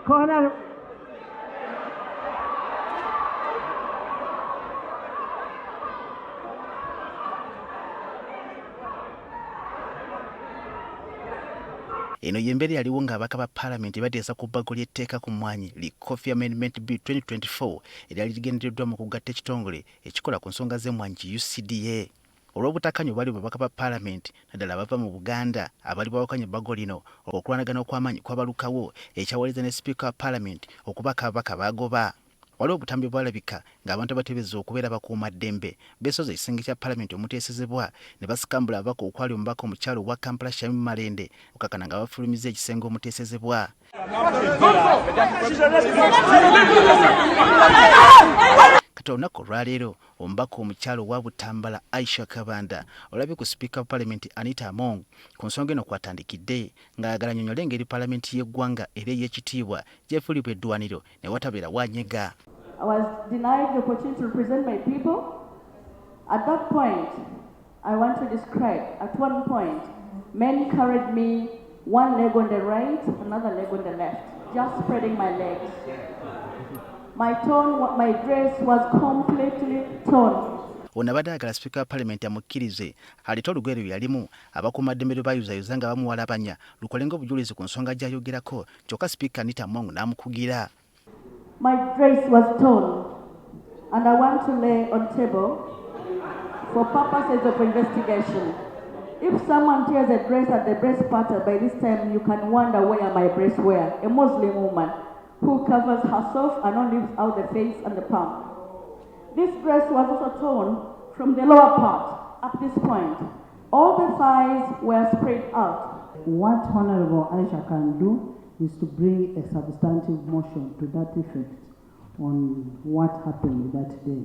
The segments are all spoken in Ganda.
Corner. Eno y'embeera yaliwo ng'ababaka ba Paalamenti bateesa ku bbago ly'etteeka ku mmwanyi li Coffee Amendment Bill 2024 eryali ligendereddwa mu kugatta ekitongole ekikola ku nsonga z'emmwanyi ki UCDA. Olw'obutakkaanya obwali mu babaka ba Paalamenti naddala abava mu Buganda abaali bawakanya ebbago lino, okulwanagana okw'amaanyi kwabalukawo ekyawaliriza ne sipiika wa Paalamenti okubaako ababaka b'agoba. Waliwo obutambi obwalabika ng'abantu abateeberezebwa okubeera abakuumaddembe beesoze ekisenge kya Palamenti omuteesezebwa ne basikambula ababaka okwali omubaka omukyala owa Kampala Shamim Malende okukakana nga bafulumizza ekisenge omuteesezebwa. Kati olunaku olwaleero omubaka omukyala owa Butambala Aisha Kabanda olabye ku sipiika wa Palamenti Anita Among ku nsonga eno kwatandikidde ng'ayagala annyonnyole engeri Palamenti y'eggwanga era ey'ekitiibwa gy'efuulibwa eddwaniro ne watabeerawo anyega. I was denied the opportunity to represent my people. At that point, I want to describe, at one point, men carried me one leg on the right, another leg on the left, just spreading my legs. My tone, my dress was completely torn. Ono abadde ayagala sipiika wa palamenti amukkirize aleete olugoye lwe yalimu abakuumaddembe lwe bayuzayuza nga bamuwalabanya lukole ng'obujulizi ku nsonga gy'ayogerako kyokka sipiika Anita Among n'amukugira. My dress was torn and I want to lay on table for purposes of investigation. If someone tears a dress at the breast part, by this time you can wonder where my breasts were. A Muslim woman who covers herself and only leaves out the face and the palm. This dress was also torn from the lower part up this point. All the thighs were spread out. What Honorable Aisha can do is to bring a substantive motion to that effect on what happened that day.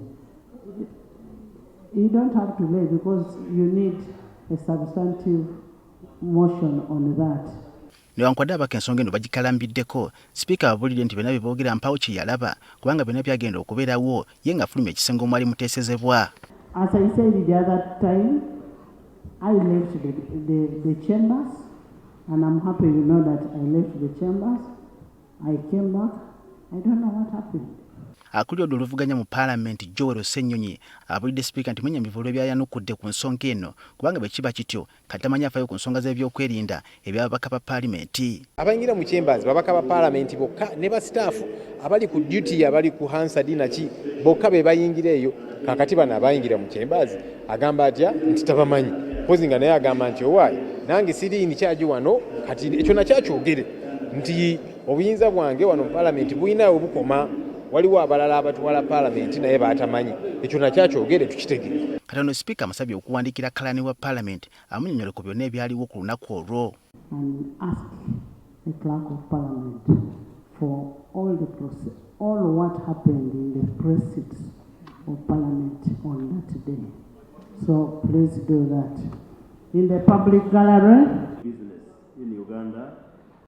You don't have to lay because you need a substantive motion on that. Newankubadde ababaka ensonga eno bagikalambiddeko, sipiika ababuulidde nti byonna bye boogera mpaawo kye yalaba kubanga byonna byagenda okubeerawo ye ng'afulumya ekisenge omwali muteesezebwa. As I said the other time, I left the chambers and I'm happy you know that I left the chambers. I came back. I don't know what happened. Akulira oludda oluvuganya mu Paalamenti Joel Ssenyonyi abuulidde sipiika nti mwennyamivu olw'ebyayanukudde ku nsonga eno kubanga bwe kiba kityo kati tamanyi afaayo ku nsonga z'ebyokwerinda eby'ababaka ba Paalimenti. Abayingira mu chambers babaka ba Paalamenti bokka ne ba staff abali ku duty, abali ku Hansard naki bokka be bayingira eyo. Kaakati bano abayingira mu chambers agamba atya nti tabamanyi, mpozi nga naye agamba nti owaaye nange siri in charge wano. Kati ekyo nakyakyogere nti obuyinza bwange wano mu Paalamenti bulina we bukoma, waliwo abalala abatwala Paalamenti naye baatamanyi. Ekyo nakyakyogere tukitegere. Kati ono sipiika amusabye okuwandiikira kalaani wa Paalamenti amunnyonnyole ku byonna ebyaliwo ku lunaku olwo. And ask the clerk of Parliament for all the process, all what happened in the precincts of Parliament on that day. So please do that. In the public gallery. Business in Uganda.